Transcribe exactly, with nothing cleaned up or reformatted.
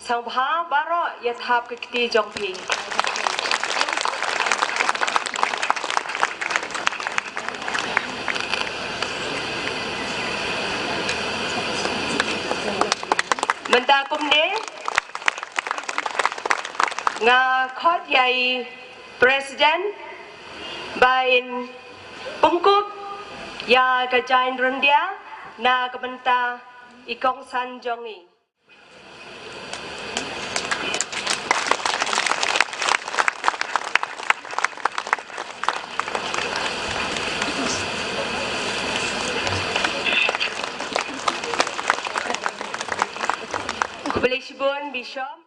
Sngewbha baroh ïa thap ka kti jong phi. Mynta kumne nga khot ïa i President ba in pynkup ïa ka jaiñ ryndia na ka bynta i kongsan jong i. Khublei shibun Bishop.